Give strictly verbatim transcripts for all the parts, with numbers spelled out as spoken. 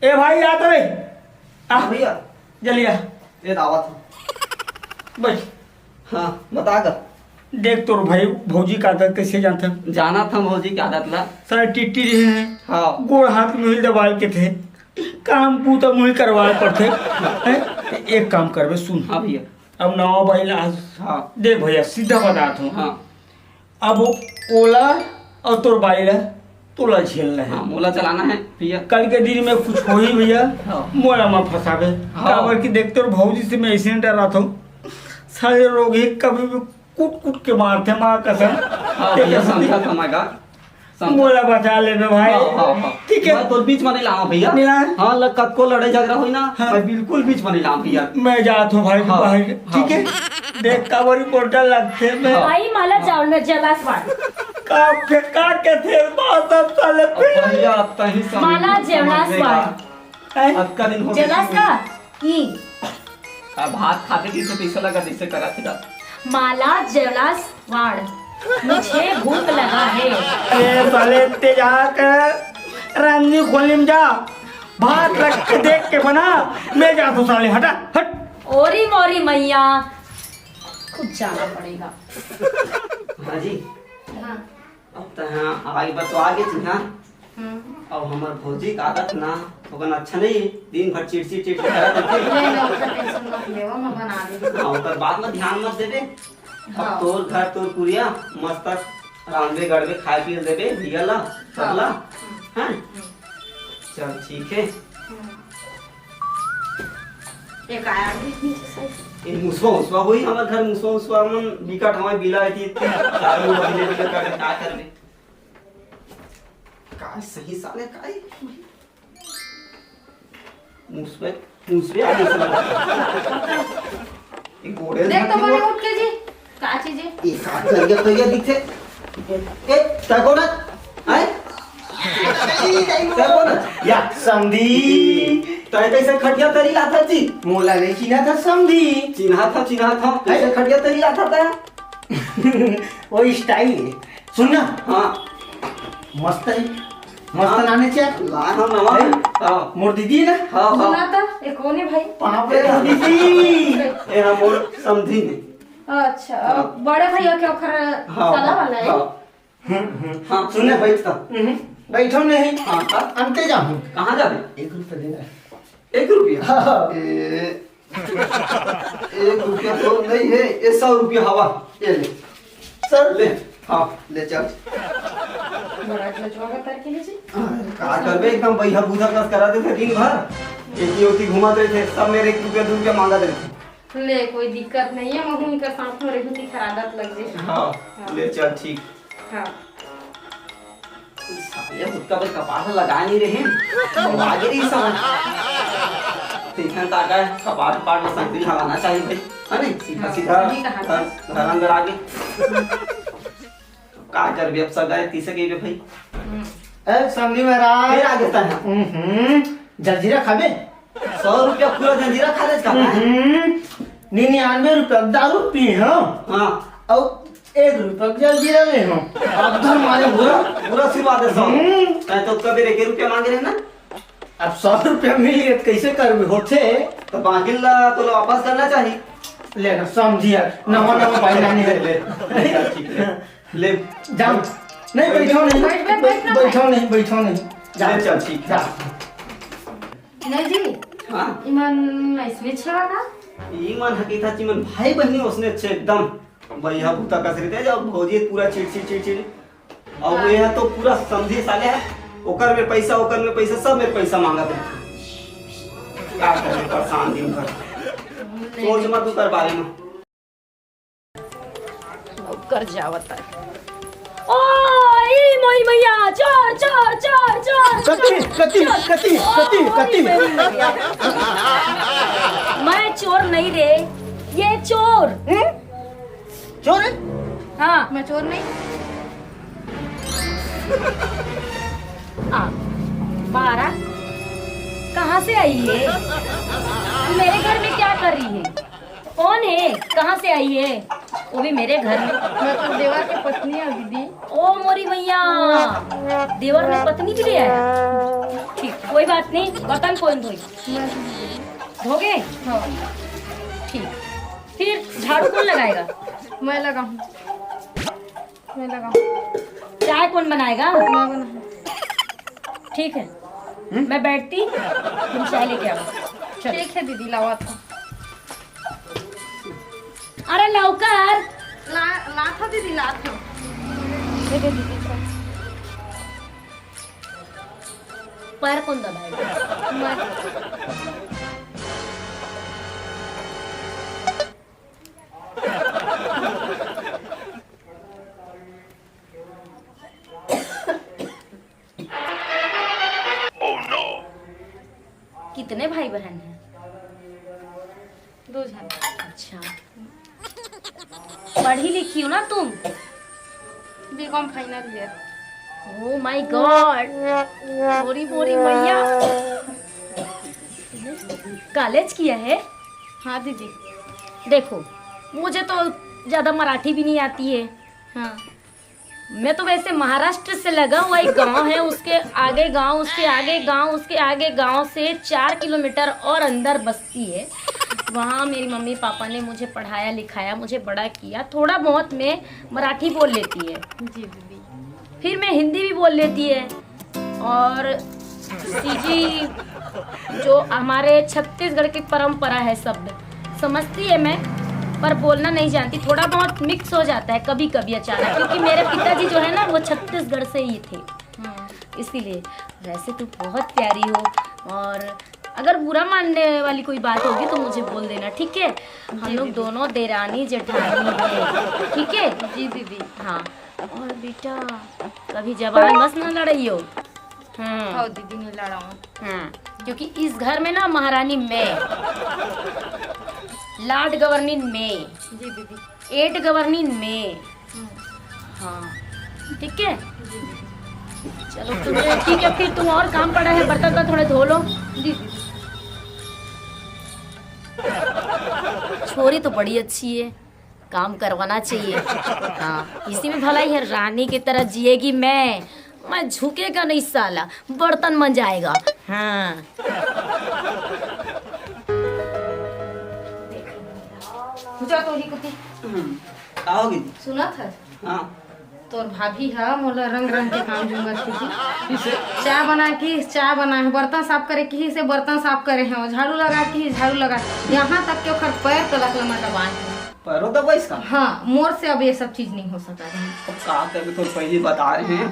ए भाई, आ तो रे। आ, हाँ भैया। जल्दी आ। ये दावत है। बैठ। हाँ, बता कर। देख तोर भाई भौजी का आदत कैसे जानथन? जाना था भौजी की आदत ला। सारे टिट्टी रहे हैं। हाँ। गोड़ हाथ मुही दबाल के थे। काम पूता मुही करवाए पड़थे। हैं? एक काम करबे, सुन। हाँ भैया। अब नवा बाई ला। हाँ। देख भैया, सीधा बतात हूँ। हाँ। अब ओला अउ तोर बाई ला तोला झेलना है। हाँ, मोला चलाना है भैया। कल के दिन में कुछ होही भैया, हाँ। मोला मत फंसाबे। हाँ। काबर कि देख तोर भौजी से मैं ऐसे डरात हूँ, सारे लोग ही कभी भी कुट कुट के मारथे, माँ कसम। हाँ भैया, समझा था मैं का। समझा। मोला बचा लेबे भाई। हाँ, हाँ, हाँ। ठीक है। मैं तो बीच में नहीं लाऊं भैया। नहीं लाए? हाँ, ल-, कतको लड़ाई झगड़ा होई ना, हाँ। मैं बिल्कुल बीच में नहीं लाऊं भैया। मैं जात हूँ भाई, हाँ, बाहर, हाँ। ठीक है? देख, काबर important लगथे मैं। हाँ। भाई, माला जावना जेवलास वाड़। का, का कहथे? बात अब साले अब फिर। भैया, अब तही समझ माला समझ जेवलास लेगा। वाड़। हैं? अतका दिन हो जेवलास गया। का? ई। अब भात खाते किसे पैसा लगा, जैसे करा थे। माला जेवलास वाड़, मुझे भूख लगा है। ए साले, ते जाके रांधनी खोली में जा, भात रख के देख के बना, मैं जात हूँ साले, हटा, हट। ओरी मोरी मैया, खुद जाना पड़ेगा। हाँ जी। हाँ। अब तो हाँ, आगे बात तो आगे थी ना। हम्म। अब हमर भौजी का आदत ना, ओकन अच्छा नहीं है, दिन भर चिड़चिड़ चिड़चिड़ करत रहथे। नहीं, नहीं, ओकर tension मत लेवा, मैं बना देबे। हाँ, ओकर बात में ध्यान मत देबे। अब हाँ। तोर घर, तोर कुरिया, मस्त रांधबे गढ़बे, खाए पिए देबे, भैया ला, सब हाँ। ला। हम्म। हैं? हम्म। चल, ठीक है। हम्म। एक आया भी नीचे से। ए, मुसवा, मुसवा होई हमर घर, मुसवा, मुसवा मन बिकट हमारे बिला है कि इतनी सारे लोग बहिने बिला कर, का करबे? का सही साले का है? मुसवे, मुसवे आ गई साला। एक गोड़े देख तो हाथ बोले में उठ के जी, का चीज है? एक हाथ कर गया तो ये दिखे। ए, तको ना। हैं? तको ना। या समधी। तय कैसे खटिया तरी आता जी? मोला नहीं चिन्हा था समधी। चिन्हा था, चिन्हा था। कैसे हैं? खटिया तरी आता था? वो style है। सुन ना। हाँ। मस्त है। मस्त हाँ। नाने चे। ला ना नवा। हैं? हाँ। मोर दीदी है ना? हाँ, हाँ। सुना था, ये कौन है भाई? पाँव पे ए, दीदी। ए, हाँ, मोर समधी ने। अच्छा, हाँ। बड़े भैया के ओखर हाँ, साला हाँ, वाला है? हाँ। हम्म, हम्म। हाँ, सुन ना, बैठ तो। हम्म, बैठो नहीं। हाँ, हाँ। अंते जाऊँ। कहाँ जाबे? एक रुपया देना। एक रुपया? हाँ। ए, एक रुपया तो नहीं है, ये सौ रुपया हवा, ये ले। सर? ले, हाँ, ले चल। बड़ा जजवा का तरकीली जी। का करबे, एकदम बइहा बूझा कस करा देथे दिन भर। एती ओती घूमत रहिथे, सब मेर एक रुपया, दू रुपया मांगत रहिथे। ले, कोई दिक्कत नहीं है, महू इनकर साथ में रहूं, तिखर आदत लग जाए। हाँ, हाँ। ले चल, ठीक। हाँ। साले हुक्का भाई कपार से लगाए नहीं रहे, तो आगे नहीं समझ। देखन ताका है, कपार, कपार में संगरी हलाना चाहिए भाई, है नहीं? सीधा, हाँ, सीधा सही कहा। घर, घर अंदर आगे। का करबे अब, सगा है, तीसे गई बे भाई। हम्म। ए, समधी महाराज। फिर आगे ता है। हम्म, जलजीरा खाबे? सौ रुपया पूरा जलजीरा खा ले इसका, हैं? हम्म, निन्यानवे रुपया दारू पी हो। हाँ। और एक रुपया जलजीरा ले हो। अब धर मारे पूरा, पूरा सिरवा दे सौ। हम्म। मैं तो कभी एक रुपया मांगे रहे ना। अब सौ रुपया मिल गया, कैसे करबे होथे? तो बाकी ला तो ला वापस करना चाहिए। ले ना, समझी यार, नवा, नवा भाई नानी है। ले, ले, ठीक है। ले। जाओ। नहीं, बैठो नहीं। बैठ, बैठ, बैठ ना। बैठो नहीं, बैठो नहीं। जाओ। ले चल, ठीक है। जा। नहीं जी। हाँ? इमन ऐसने छेवा का? इमन हकीकत इमन भाई बहिनी ओसने अच्छे एकदम। भैया भूता कस रहिथे, जब भौजी पूरा चिड़चिड़, चिड़चिड़। और वो यह तो पूरा समधी साले है। ओकर में पैसा, ओकर में पैसा, सब में पैसा मांगा थे। का करे परेशान दिन भर। सोच मत ओकर बारे में। ओकर जावत है। ओ, ई मोरी मैया, चोर, चोर, चोर, चोर, कति, चोर, कति, चोर। कति, ओ, कति, मोरी कति? मैया। मैं चोर नहीं रे, ये चोर। हम्म? चोर है? हाँ। मैं चोर नहीं। आ, बारह, कहाँ से आई है? मेरे घर में क्या कर रही है? कौन है? कहाँ से आई है? वो भी मेरे घर में। मैं तो देवर के पत्नी हूँ दीदी। ओ मोरी मैया, देवर ने पत्नी भी ले आया। ठीक। कोई बात नहीं, बर्तन कौन धोई? मैं धोई। धोगे? हाँ। ठीक। फिर झाड़ू कौन लगाएगा? मैं लगाऊँ। मैं लगाऊँ। चाय कौन बनाएगा? मैं बनाऊँ। ठीक है। हम्म? मैं बैठती, तुम चाय लेके आओ। चलो। ठीक है दीदी, लावा था। अरे लवकर। ला, ला था दीदी, ला था। दे दे दीदी, चाय। पैर कौन दबाएगा? मैं। कितने भाई बहन हैं? दो झन। अच्छा, पढ़ी लिखी हो ना तुम? BCom final year. Oh my God, मोरी मोरी मैया, कॉलेज किया है? हाँ दीदी। देखो, मुझे तो ज्यादा मराठी भी नहीं आती है। हाँ। मैं तो वैसे महाराष्ट्र से लगा हुआ एक गांव है, उसके आगे गांव, उसके आगे गांव, उसके आगे गांव से चार किलोमीटर और अंदर बस्ती है। वहाँ मेरी मम्मी पापा ने मुझे पढ़ाया लिखाया, मुझे बड़ा किया। थोड़ा बहुत मैं मराठी बोल लेती है, जी दीदी। फिर मैं हिंदी भी बोल लेती है। और सीजी जो हमारे छत्तीसगढ़ की परंपरा है, शब्द समझती है मैं, पर बोलना नहीं जानती। थोड़ा बहुत मिक्स हो जाता है कभी कभी अचानक, क्योंकि मेरे पिताजी जो है ना, वो छत्तीसगढ़ से ही थे, हाँ। इसीलिए। वैसे तू बहुत प्यारी हो, और अगर बुरा मानने वाली कोई बात होगी तो मुझे बोल देना, ठीक है? हम जी लोग दीदी। दोनों देरानी जेठानी हैं, ठीक है? जी दीदी। हाँ। और बेटा, कभी जबान मत ना लड़ाइयो। हम्म। हाँ दीदी, नहीं लड़ाऊँ। हम्म, क्योंकि इस घर में ना महारानी मैं, लाड गवर्निंग मैं, जी दीदी। एट गवर्निंग मैं। हम्म। हाँ, ठीक है। जी दीदी। चलो, तुम, ठीक है, फिर तुम, और काम पड़ा है, बर्तन तो थोड़े धो लो। जी दीदी। छोरी तो बड़ी अच्छी है, काम करवाना चाहिए। हाँ, इसी में भलाई है, रानी की तरह जिएगी मैं। मैं झुकेगा नहीं साला, बर्तन मंजाएगा। हाँ। जा तो ही कुत्ती। हम्म, का हो गई? सुना था? हाँ। तोर भाभी ह मोला रंग रंग के काम जुंगा छुटी। इसे चाय बना के, चाय बना है, बर्तन साफ करे की, इसे बर्तन साफ करे हैं, झाड़ू लगा के, झाड़ू लगा, यहाँ तक के ओकर पैर तलक ल मैं दबाए हूँ। पैरों दबाइस का? हाँ, मोर से अब ये सब चीज नहीं हो सका है। अब का करबे, तोर पहली बता रहे हैं,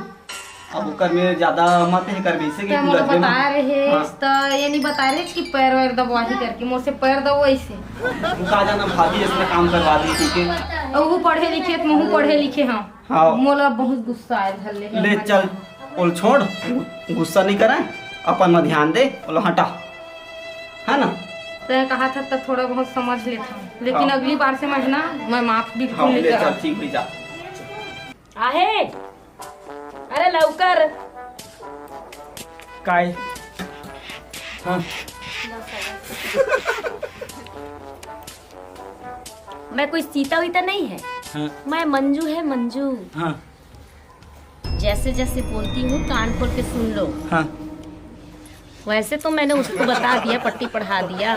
अब ओकर में ज्यादा मत ही करबे, इसे कि क्या मोला उलझबे बता मत। रहे हाँ। त ये नहीं बता रहे कि पैर वैर दबवाही करके, मोर से पैर दबवाइस। तू का जाना भाभी इसने काम करवा दी, ठीक है? अब वो पढ़े लिखे त महू पढ़े लिखे हम। हाँ। मोला बहुत गुस्सा आए धर ले ले हमारे चल, यहाँ। ओल छोड़, गु-, गुस्सा नहीं करे, अपन में ध्यान दे, ओला हटा, है ना? तैं कहा था तब थोड़ा बहुत समझ लेता हूँ, लेकिन हाँ। अगली बार से मैं, है ना, मैं माफ बिल्कुल हाँ, नहीं ले करा। चल, ठीक हुई जा। आहे, अरे लवकर। काय? हाँ। मैं कोई सीता वीता नहीं है। हाँ। मैं मंजू है, मंजू। हाँ। जैसे जैसे बोलती हूँ, कान खोल के सुन लो। हाँ। वैसे तो मैंने उसको बता दिया, पट्टी पढ़ा दिया।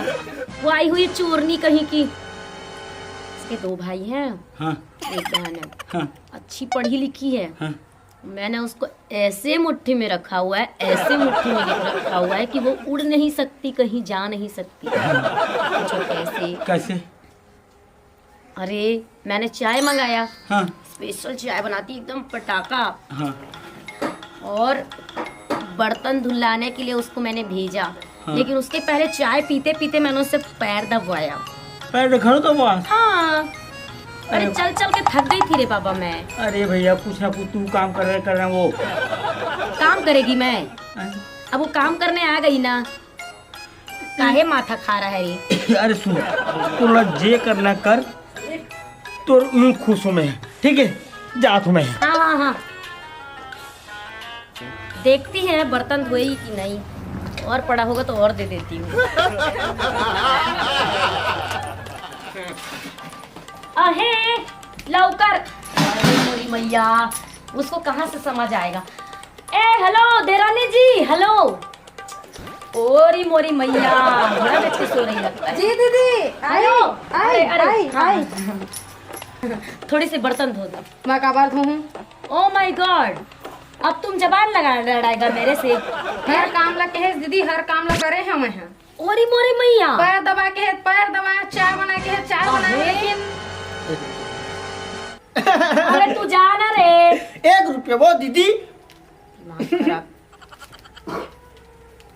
वो आई हुई चोरनी कहीं की। उसके दो भाई हैं, हाँ। एक बहन है। हाँ। अच्छी पढ़ी लिखी है। हाँ। मैंने उसको ऐसे मुट्ठी में रखा हुआ है, ऐसे मुट्ठी में रखा हुआ है कि वो उड़ नहीं सकती, कहीं जा नहीं सकती। पूछो कैसे? कैसे? अरे, मैंने चाय मंगाया, हाँ। स्पेशल चाय बनाती, एकदम पटाखा। हाँ। और बर्तन धुलाने के लिए उसको मैंने भेजा, हाँ। लेकिन उसके पहले चाय पीते पीते मैंने उससे पैर दबवाया। पैर दिखा दो तो बस। हाँ। अरे, अरे। चल चल के थक गई थी रे बाबा मैं। अरे भैया, कुछ ना कुछ तू काम कर रहे, कर रहे वो। काम करेगी मैं? हाँ। अब वो काम करने आ गई ना, काहे माथा खा रहा है रे? अरे सुन, तोला जे करना कर, तोर यूं खुश हूं मैं, ठीक है? जात हूं मैं। हाँ, हाँ, हाँ। देखती हैं बर्तन धोएगी कि नहीं, और पड़ा होगा तो और दे देती हूँ। अहे, लवकर। अरे मोरी मैया, उसको कहाँ से समझ आएगा? ए, हेलो, देरानी जी, हेलो। ओरी मोरी मैया, घोड़ा बेच के सो रही लगता है। जी दीदी, आई, हेलो। आई, अरे, अरे, आई, हाँ। आई। थोड़ी सी बर्तन धो दो। मैं काबर धोऊं? Oh my God, अब तुम जबान लड़ा लड़ाएगा मेरे से। हर काम ला कहे दीदी, हर काम ला करे हैं मैं। ओरी मोरी मैया। पैर दबा के है, पैर दबा, चाय बना के है, चाय बना, अबे। लेकिन अरे तू जा ना रे। एक रुपये वो दीदी। दिमाग खराब।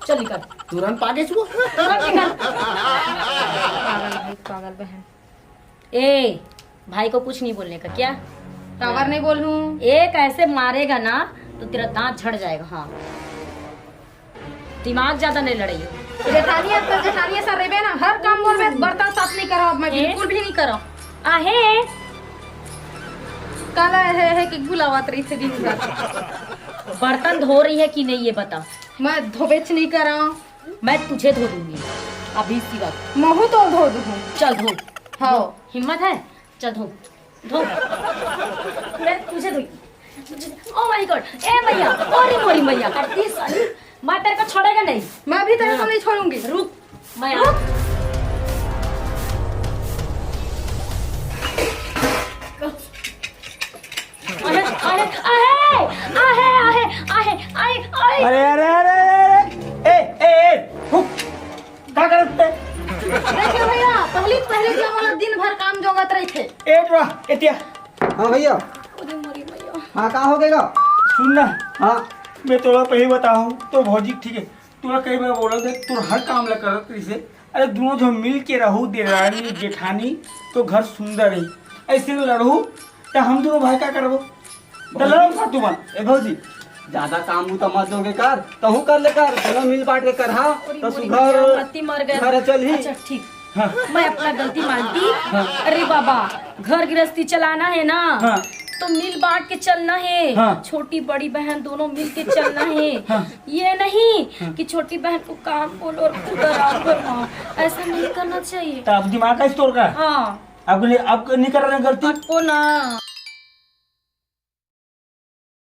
चल निकल। तुरंत पागे छुओ। तुरंत निकल। पागल भाई, पागल बहन। ए, भाई को कुछ नहीं बोलने का क्या? काबर नहीं बोलूं? एक ऐसे मारेगा ना तो तेरा दांत झड़ जाएगा। हाँ, दिमाग ज्यादा नहीं लड़ाइयो। जेठानी, अब तो जेठानी ऐसा रेबे ना, हर काम बोलबे, बर्तन साफ नहीं करो, अब मैं ए? बिल्कुल भी नहीं करो। आहे। काला है, है कि बुलावत रही थे दिन भर। बर्तन धो रही है कि नहीं, ये बता। मैं धोबेच नहीं करा। मैं तुझे धो दूंगी अभी इसी वक्त। महू तो धो दूँ। चल धो। हाँ। हिम्मत है? चल धो, धो। मैं तुझे धो, तुझे, oh my God, ए मैया, ओरी मोरी मैया, अरे साली, मैं तेरे को छोड़ेगा नहीं। मैं भी तेरे को हाँ। नहीं छोड़ूंगी। रुक, मैं आ- अरे, अरे, अरे, अरे, अरे, अरे, अरे, अरे। अरे, अरे, अरे, अरे, अरे, ए, ए, ए, रुक। का करत ते? देखिए भैया, पहली, पहली जब वाला दिन भर काम जोगत रही थे। ए, रा, एतिया। हाँ भैया। अरे मोरी मैया। हाँ, का हो गएगा? सुन ना। हाँ। मैं तोला पहले बताऊँ, तो भौजी ठीक है। तोला कई बार बोला देख, तोर हर काम ला करत रहिसे। अरे दोनों झन मिल के रहू, देरानी जेठानी, तो घर सुंदर है। ऐसे लड़हू, तो हम दोनों भाई का करबो? तो लड़ो सातू मन। ए भौजी, ज्यादा काम बूता मत दोगे कर, तहूँ कर ले कर, दोनों मिल बांट के कर, हाँ? अरे तो मोरी सुघर मैया, मती मर गए। घर चल ही। अच्छा, ठीक। हाँ। मैं अपना गलती मानती। हाँ। अरे बाबा, घर गृहस्थी चलाना है ना, हाँ। तो मिल बांट के चलना है। हाँ। छोटी बड़ी बहन दोनों मिल के चलना है। हाँ। ये नहीं हाँ। कि छोटी बहन को काम बोलो और खुद आराम फरमाओ, ऐसा नहीं करना चाहिए। तो अब दिमाग है तोर का? हाँ। अब नहीं, अब नहीं कर रहे गलती। अटको ना।